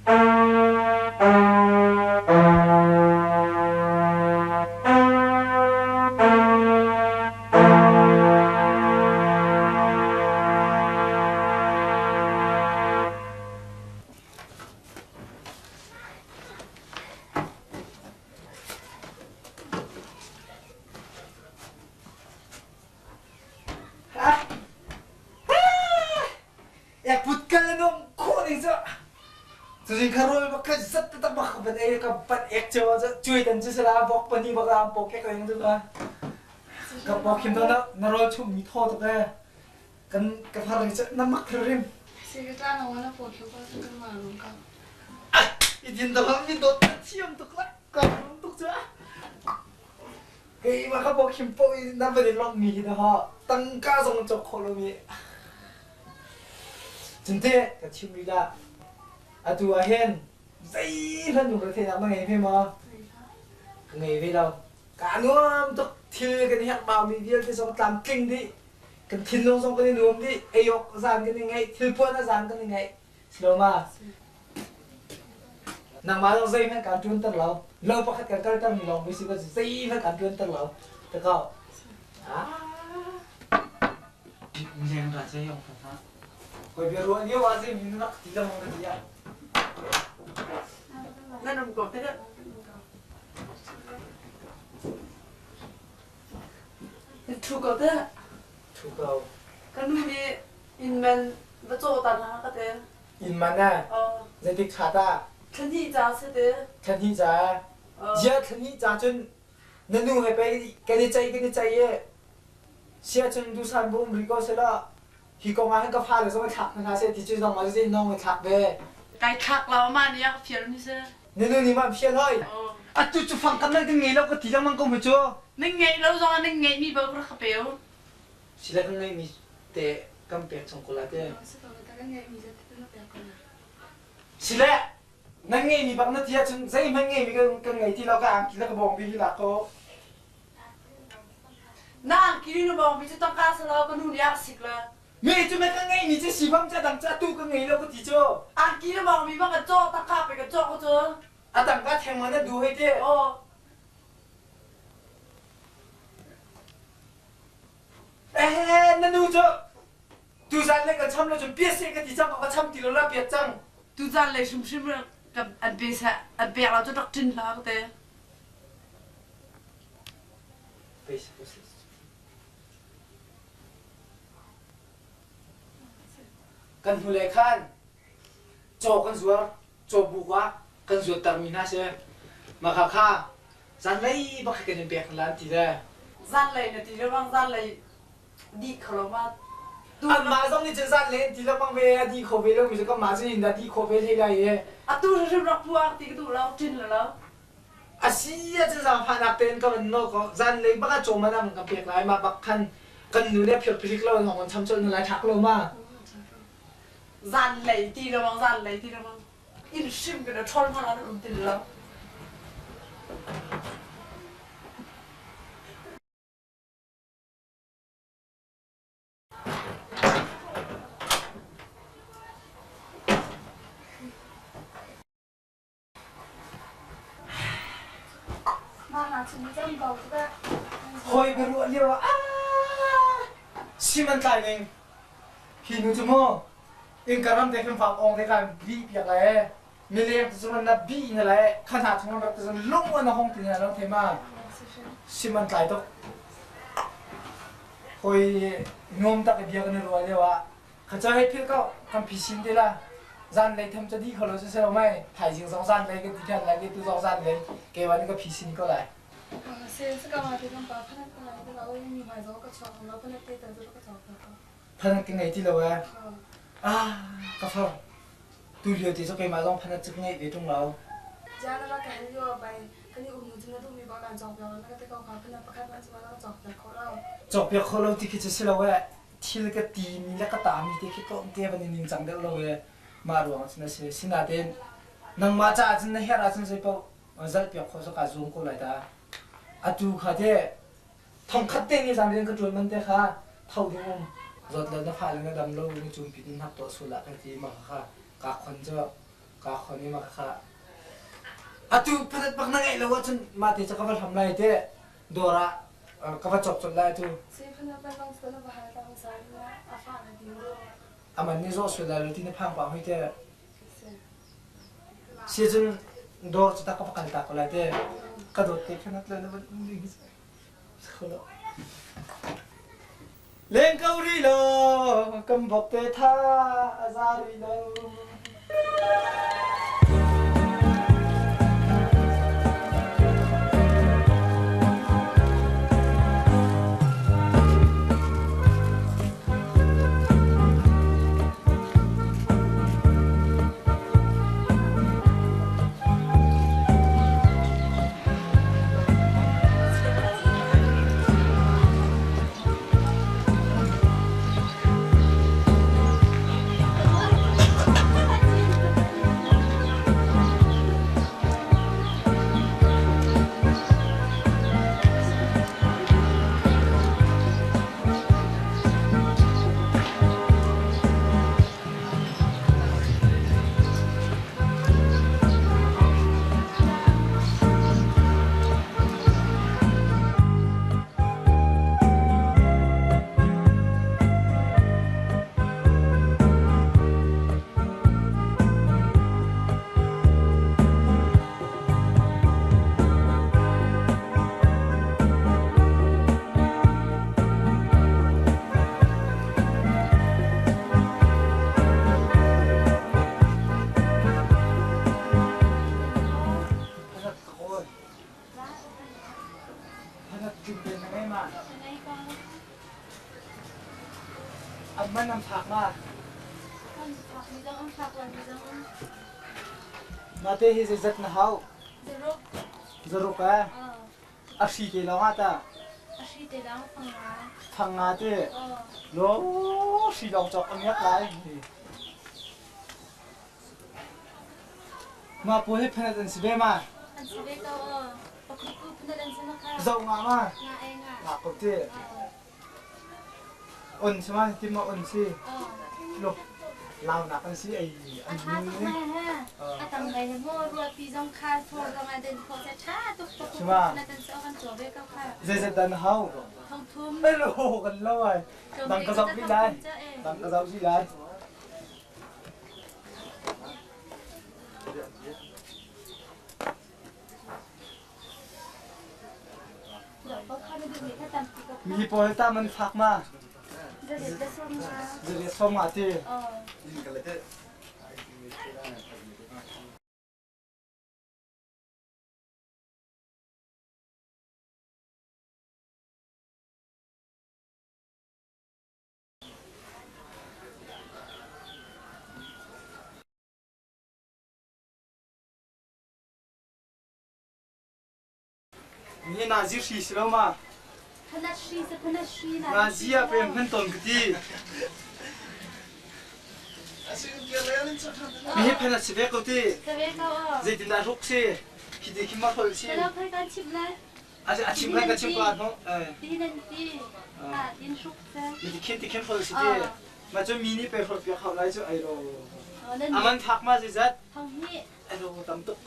Ek put kal na nom khawh ning cu Cucun kha rawl bak kha zat taktak bak ka van ei ka van ek cio ah cuai tan cu sala bok pani bak am pok kek ling cu ka ka pok him to na na rawl chum mi thaw tuk e kan ka phar ring cu na mak rim Si ka tla na wana po thlu ka kan ma rum ka. I din da lam min dot thiam tuk la ka rum tuk chu Keimah ka pok him po i na van i lawmh mi hi ha tangka zong cawk khawh lomi Cunte ka chim rih lah atu ah hin zeihmanh lungretheihnak na ngei ve maw? Ka ngei ve lo. Kaa nuam tuk thil kan i herhbau mi vialte zong tlamtling dih. Kan thinlung zong kan i nuam dih. Ei awk zaan kan i ngeih, thilpuan a zaan kan i ngeih. Siloma. Nangmah zong zeihmanh kaan ṭuanter lo. Lo pakhat kan kalter mi lawng si ko zeihmanh kaan ṭuanter lo. Ka kau. Ah. Leng ra che yong fa. Koi bia ruah lio ah zei min rak ti lang ka ti ah. Nan um ko te Thu ko te. Thu ko. Ka nu nih inn man va caw ta hna ka te. Inn man ah? Zeitik thla ta? Thla hnih ca si te. Thla hnih ca? Zia thla hnih ca cun na nu he pei kan i ceih kan i ceih i sia cun dusan bu um rih ko seh law hi kong ah hin ka fale zong i thlak hna hlah seh ti cu zong ah zei nong i thlak ve. Kai thlak lo mah nih a ka fial mi si. Na nu nih mah fial hoi. Atu cu fang kam nan kan ngei lo ka ti lengmang ko mu cu. Nan ngeih lo zong ah nan ngeih mi bal ka pe u. Sila kan ngeih mi te kan pek chung ko la te. Sile nan ngeih mi bak na ti ahcun zeihmanh ngei mi kan kan ngei ti lo ka angki le ka bawngbi hi lak ko. Na angki na bawngbi cu tangka sa lo ka nu nih a sik le. Mi cu me ka ngei mi cu sifam ca dang ca tu ka ngei lo ka ti cu. Angki na bawngbi bak ka cawk tangka pe ka cawk ko cu. A tangka theng ma na du hei te. Aw. Eh, na nu cu tuzan le kan cham lo cun piat seh ka ti cang ka cham ti lo la piat cang. Tuzan le hrimhrim an pe seh an pek lo cu rak ṭin hlah ka te. Kan hnulei khan caw kan zuar, cawbuk ah kan zuattermi hna si. Mah kha kha zanlei bak kan in pek la an ti le. Zanlei na ti lengmang zanlei dih kho lo ma. Anmah zong nih cun zanlei an ti lengmang ve a dih kho ve lo mi cu kanmah cu in dah dih khawh ve hlei lai i. Atu hrim rak puak ti ka duh lo, ṭin lo lo. A si ahcun zaangfahnak tein ka van nawl ko. Zanlei bak ah cawm man kan pek lai mah bak khan kan nu nih a phirphirik lo in hong kan cham colh hna lai ṭhak lo ma. Zanlei ti lengmang zanlei ti lengmang inn hrim kan i ṭhawl hmanh ah nan um ti lo. Hawi biaruah lio ah sim an tlai ning. Hi nu cu mu innka ram te khin fak ong te kan bih piak lai ee. Mileng te cu na bih na lai kha hna chung rak te cun lung an hong ti hna lo thei ma. Sim an tlai tuk. Hawi nuam tak i bia kan i ruah lio ah Kha ca hei philh ko, kan phisin te la. Zanlei tham ca dih kho lo si lo mei. Thaizing zong zanlei kan ti than lai, ke tu zong zanlei. Keimah nih ka phisin ko lai. Phanat ka ngei ti lo eh. Ah, ka far. Tu lio te cu keimah zong phanat cu ka ngeih ve ṭung lo. Cawkpiak kho lo ti khi cu si lo eh. Thil ka timi le ka tami te khi tlawmte van i ningcang deuh lo i mah ruang cun a si. Sinain nangmah caah cun na herh ahcun zeipaoh zalhpiak khawh cu kaa zuam ko lai ta. Atu kha teh thongkhat te nih zaang rian ka ṭuan man te kha tho ding um zawt lo na fale na dam lo na cumpi na hnak tuah sual ah kan ti mah kha kaa khon cu. Ka khon i ma kha atu phadat bak na ngeih lo ahcun mah te cu ka va hlam lai te dawr ah ka va cawk colh lai atu. Aman nih zawh sual lai lo ti na phang pah hoi te. Si cun dawr cu tak ka va kal ta ko lai te. Ka dawt te khanat le na van um ding hi. Leng ko rih law kan bawk te tha a za rih lo. Man an phak ma? Mate hi zeizat na hau? Zaruk eh? A hri te lawng ah ta? A hri te lawng phang nga. Phang nga te? Lo hri lawng cawk a miak lai. Mah pawl hi phanat an si ve ma? An si ve ko aw. Pakhat ku phanat an si ma kha. Zoh nga ma? Nga e nga. Nga ko ti. On si ma ti ma on si. Lo lau nak an si ei an tha tuk mai ha. A tam ngai he mo ruapi zong kha thor zong a den kho se tha tuk tuk phanat an si kan cho ve ko kha. Zei zat dan hau? Thong thum. Hello kan lo ai. Dang ka zau rih lai. Dang ka zau rih lai. Mi pawl ta man fak ma? Zariat som nga ti. Ni nazi hri si lo ma? Nazi ah pe hman tawn ka ti. Mi hi phan si ve ko ti. Zeitindah hruk si? Khi ti khi ma hol si. A chim lai ka chim ko ahnu. Mi ti khin ti khin hol si ti. Ma cu mi nih pe hrol piak hau lai cu ai ro. Aman thak ma zeizat? Ai ro tam tuk.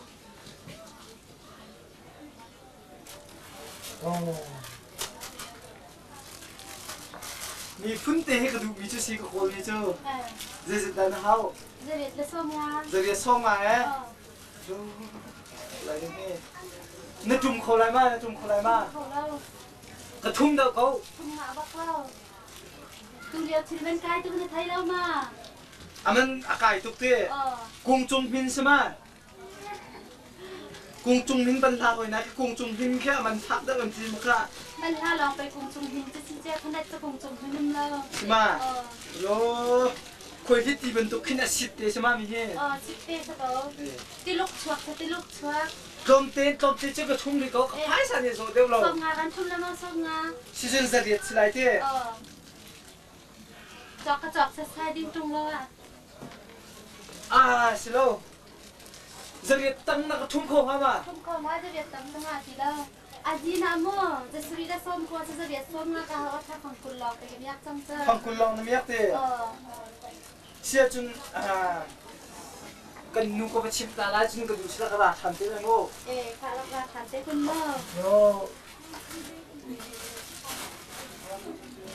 Miphun te hi ka duhmi cu si ka kawlmi cu. Zeizat dah na hau? Zariat sawm nga eh? Na tum kho lai ma? Na tum kho lai ma? Ka thum deuh ko. Thum nga bak ko. Tu lio thil man kai tu na thei lo ma? Aman a kai tuk te. Kung cung hmin si ma? Kung cung hmin ban hla hoi na kung cung hmin khe aman thak deuh an ti ma kha. Man hla lawng pe kung cung hmin ci si che khanet cu kung cung hmin um lo. Si ma? Lo khoi hi ti bantuk khin a sit te si ma mi hi. Sit te sa ko. Tiluk chuak sa tiluk chuak. Tlawmte tlawmte cu ka thum rih ko ka phaisa nih zawh deuh lo. Sawm nga kan thum le maw sawm nga. Sizun zariat si lai te. Cawk ka cawk sasai ding ṭung lo ah. Ah si lo. Zariat tang na ka thum kho hnga ma? Thum kho ma zariat tam na nga ti lo. Azi na mu zasuri da som ko sa zariat som nga ka ha tha khang kul lawng te ka miak cang ca. Khang kul lawng na miak te. Sia cun ah. Kan nu ka va chimh ta lai cun ka duh sila ka ra ṭhan te lai mu. Eh, kha rak ra ṭhan te kun mu. No.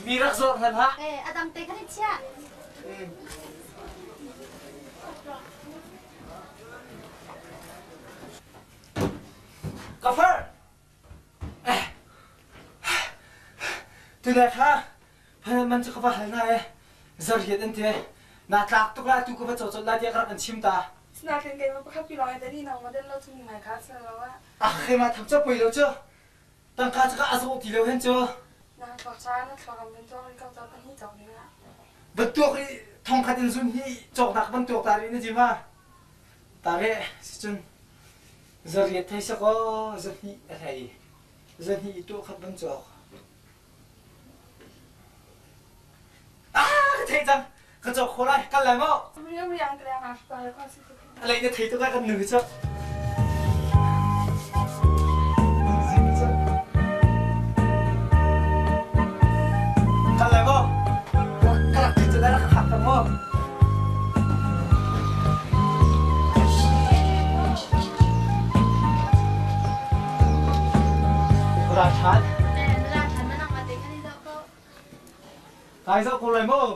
Mi rak zawr hlan hlah. Eh, a dang te khan i chiah. Ka far. Eh. Tunai kha phan man cu ka va hal na e. Zarhiat an ti. Na tlak tuk la tu ka va caw colh la tiah ka rak an chim ta. Sinain keimah pakhat pi lawng in tani nang model lo chung ngai kha sa lo ah. Ah keimah tham cu poi lo cu. Tangka cu ka a zawh ti lo hen cu. Na thluak cha na thluak an van tuak ri ko ta pahnih cawk ding ah. Van tuak i thongkhat in zun hi cawknak van tuak ta ri na ti ma? Ta re si cun zariat thei sakaw zahnih a hlei. Zahnih i tuah khat van cawk. Ah ka thei cang. Ka cawk kho lai. Kal lai maw? Riam riang ka leng ah pa ko si tu. A lei na thei tuk ah kan nu hi cu. Kal lai maw? Ka rak ti cu lai rak ka khak maw? Ra ṭhan. Ra ṭhan na nangmah te khan i zoh ko. Kai zoh ko lai maw?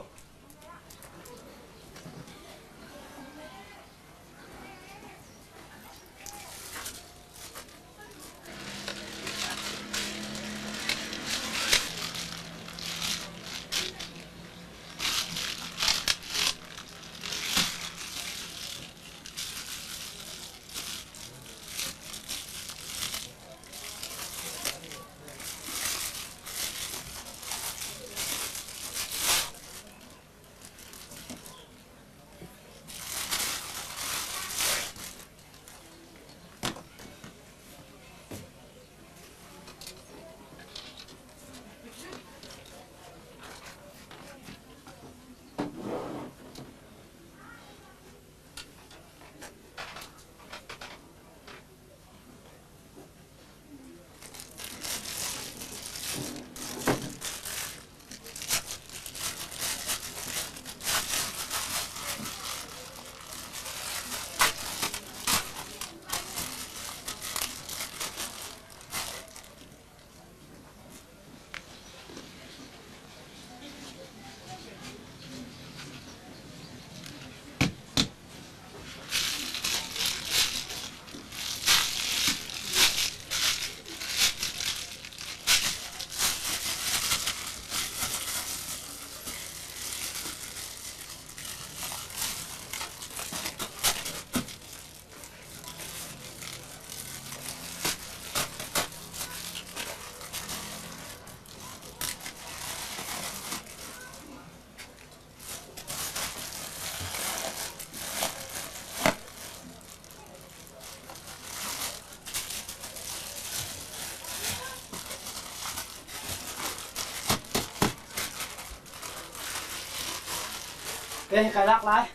Te ka lak lai.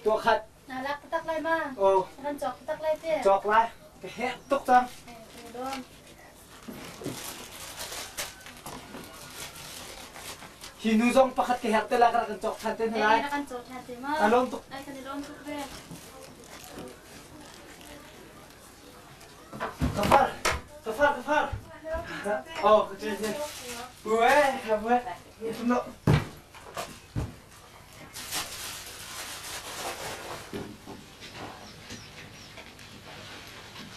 Tuah khat. Na lak taktak lai ma? Oh. Kan cawk taktak lai te. Cawk lai. Ka hek tuk cang. Hi nu zong pakhat ka herh te la ka rak kan cawk than te hna lai. Kan cawk than te ma? A lawm tuk. Ai kan i lawm tuk ve. Ka far. Ka far ka far. Oh, ka chen chen. Ue, ka ue. No.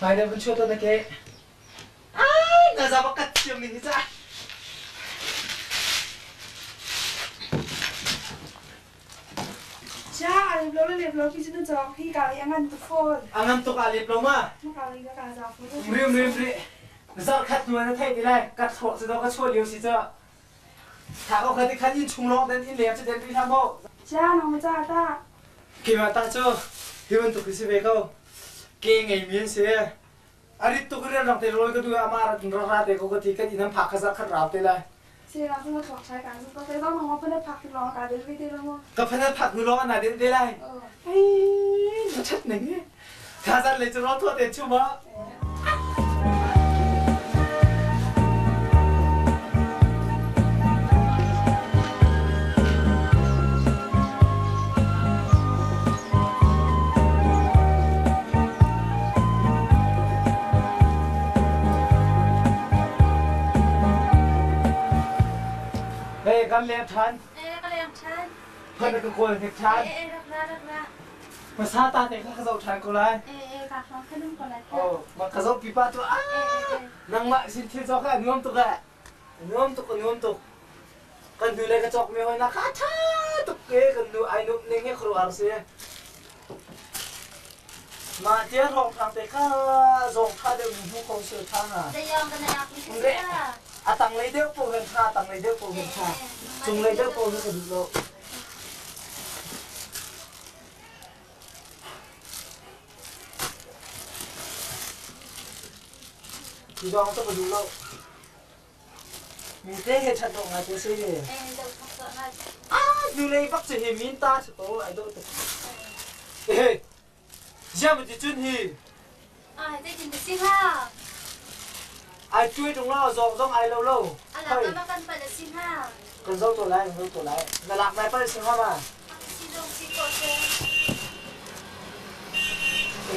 Hmai deuh vun chuah tuah na ke. Ai, na za bak ka thiam ning hi ca. Cha a lep lo le lep lo pi cu na cawk hi ka i a ngan tuk fawn. A ngan tuk a lep lo ma? Ma ka li ka ka za fawn. Rim rim ri. Zarh khat hnu na theih ti lai. Ka chuak cu ka chuah lio si ca. Tha ko kha ti khan inn chung lawng den inn leng cu den rih hlah mu. Cha nang ma ca ta. Keimah ta cu hi bantuk hi si ve ko. Ke ngeimi an si. A rit tuk rian rang te rawl ka duh amah rat ra ra te ko ka ti kan inn an phak kha zarh khat rau te lai. Se ra cu na thawk thai ka zu ka te zong nang phan phak ti lawng ka del ve te lo mu. Ka phan phak nu lawng ana del ve lai. Ai na that ning hi. Tha zan lei cu rawl thua te chum ah. Kan leng ṭhan. Eh, ka leng ṭhan. Phone ka kawl hnik ṭhan. Eh, eh, rak ra, rak ra. Hmasa ta te kha ka zoh ṭhan ko lai. Eh, eh, ka hrawng kha nung ko lai. Oh, ma ka zoh pipa tu ah. Nangmah sin thil cawk a nuam tuk eh. Nuam tuk, nuam tuk. Kan hnu le ka cawk mi hoi na kha ṭha tuk ke kan nu ai nup ning hi khuaruahar si. Mah tia hrawng thang te kha zawng tha deuh mi hmu ko sil tha nga. Zeiyong kan lak mi si A tanglei deuh po kan tha, tanglei deuh po kan tha. Cunglei deuh po hi ka duh lo. Hi zawng cu ka duh lo. Mi te he ṭhat dawh ngai te si. Ah, hnulei bak cu hi min ta si ko, ai dawh tuk. Eh, ziam ti cun hi. Ai, zeitin na si hnga? Ai tuai tung lo, zawng zong ai lo lo. A lak ma kan pal a si hnga? Kan zo to lai, kan zo to lai. Na lak nai pal si hnga ma? Si zong si ko se.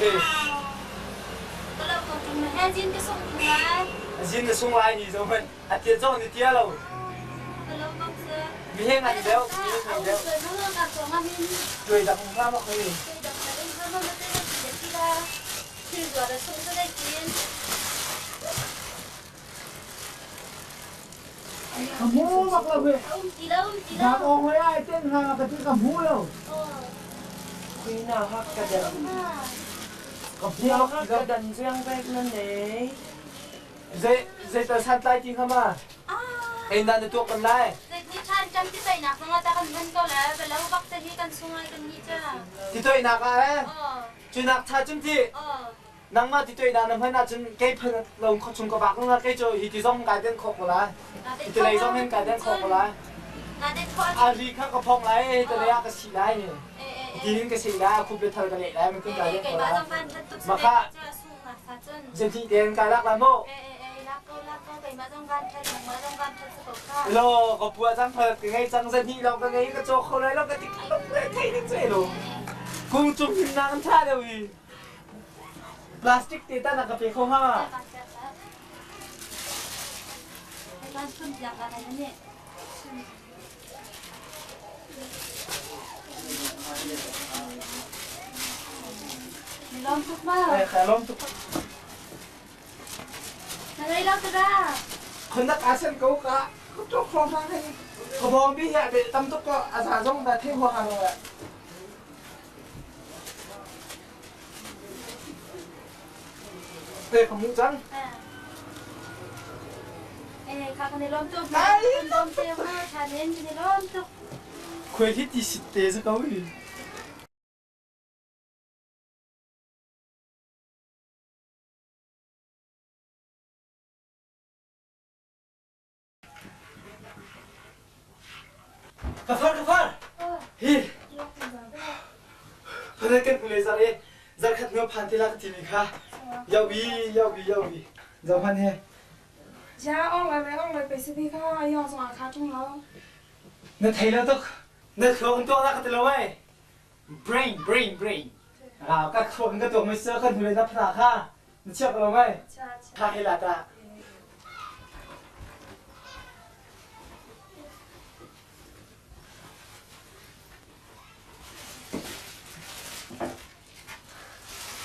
Eh. Ka lo ko tung na he zin ka sung tung lai. Zin na sung lai ni zo man. A tia zong ni tia lo. Ka lo bak se. Mi he ngan deuh, mi he ngan deuh. Tuai dang hla mak ni. Tuai dang hla ing ma ma te na ti ti la. Thil zuar a sung sa dai tin. Ka mu bak lo he. Um ti lo, um ti lo. Nak ong hoi ai ten ha ka ti ka mu lo. Kuina hak ka dan. Ka mu hak ka dan jiang bek na nei. Zei zei tal san tlai ti hnga ma? Ei na na tuak kan lai. Ni chan cam ti tai nak nga ta kan man ko la ba lo bak te hi kan sungai kan ni cha. Ti toi nak a eh. Cu nak tha chum ti. Nangmah ti toi na na hman ahcun kei phan lo kho chung ka bak nga kei cu hi ti zong kai den khok ko lai. Hi ti lei zong hin kai den khok ko lai. A ri kha ka phong lai hi ti lei ah ka si lai ni. Ti hin ka si lai a khup le thal ka leh lai ma tin kai den ko lai. Maka Zeti ten kai lak la mu. Lo ka pua cang phal ka ngei cang zan hi lo ka ngei ka caw kho lai lo ka ti thei ding che lo. Kung cung him na kan tha deuh i. Plastic te ta na ka pe kho ha. Lawm tuk ma. Ka lawm tuk. Na rei lo tura. Khonnak asen ko ka tuk phong thang hei. Ka bawm bi he be tam tuk ko aza zong da thei huang lo. Te ka mu cang. Eh, ka kan i lawm tuk. Kan lawm te ma tha nen kan i lawm tuk. Khuai hi ti sit te sa ko hi. Ka far ka far. Hi. Phanai kan kule zar e zarkhat no phan te la ka ti mi kha. Yau bi yau bi yau bi. Zau han he. Ja ong lai ong lai pe si bi kha yong song kha tung lo. Na thei lo tuk. Na thluak tuak la ka ti lo ai. Brain brain brain. Ah ka thluak ka tuak mai sa kan hule na phra kha. Na chiak lo mai. Kha he la ta.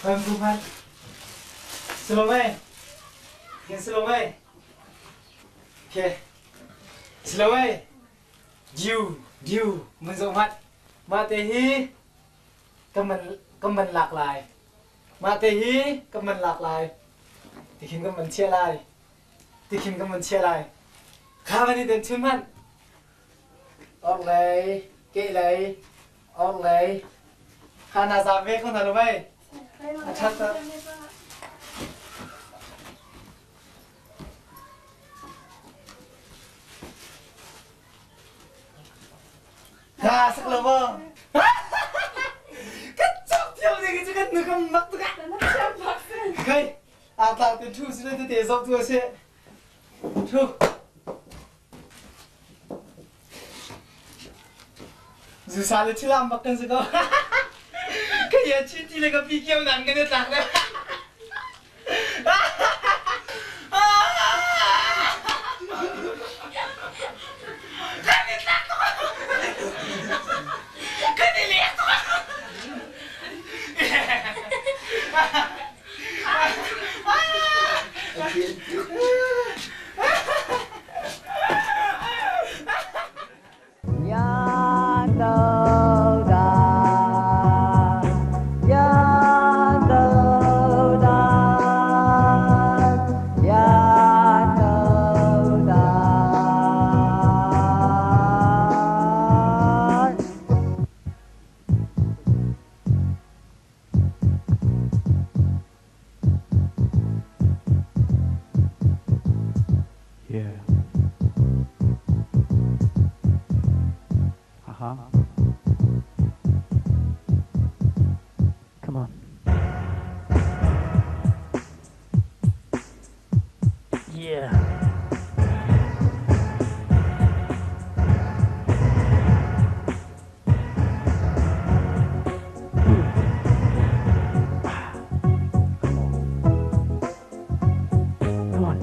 Vâng, không phải. Salome. Ken Salome. Okay. Salome. Diu, diu, mun zo mat. Ma te hi ka man ka man lak lai. Mah te hi ka man lak lai. Tikhin ka man chia lai. Tikhin ka man chia lai. Kha van i den chim hmanh. Ork lei, ke lei, ork lei. Kha na zaam ve ko hna lo mei. A ṭhat tak. Na sak lo maw? Kan cawk thiam ding cu kan nu kan mak tuk ah. Kai, aa tlak te thu si le te zoh tu a si. Thu. Zusa le thilam bak kan si ko. Ka ya chi ti le ka pi kiau nan kan i tlak le. Kan i tlak. Yeah. Uh-huh. Come on. Yeah. Come on.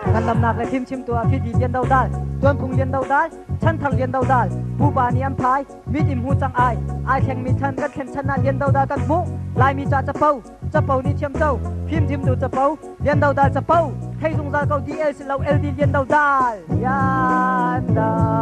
Ngandamnak le fimchimtu ah fidi lian dodal, tuanphung lian dodal, chanthar lian dodal, pupa nih an phai, mit in hmu cang ai, ai thlengmi chan kan thlen chan ah lian dodal kan hmuh, Laimi ca capo, capo nih thiam co, fimthimtu capo, lian dodal capo, thei zungzal ko DL si lo LD lian dodal. Lian dodal.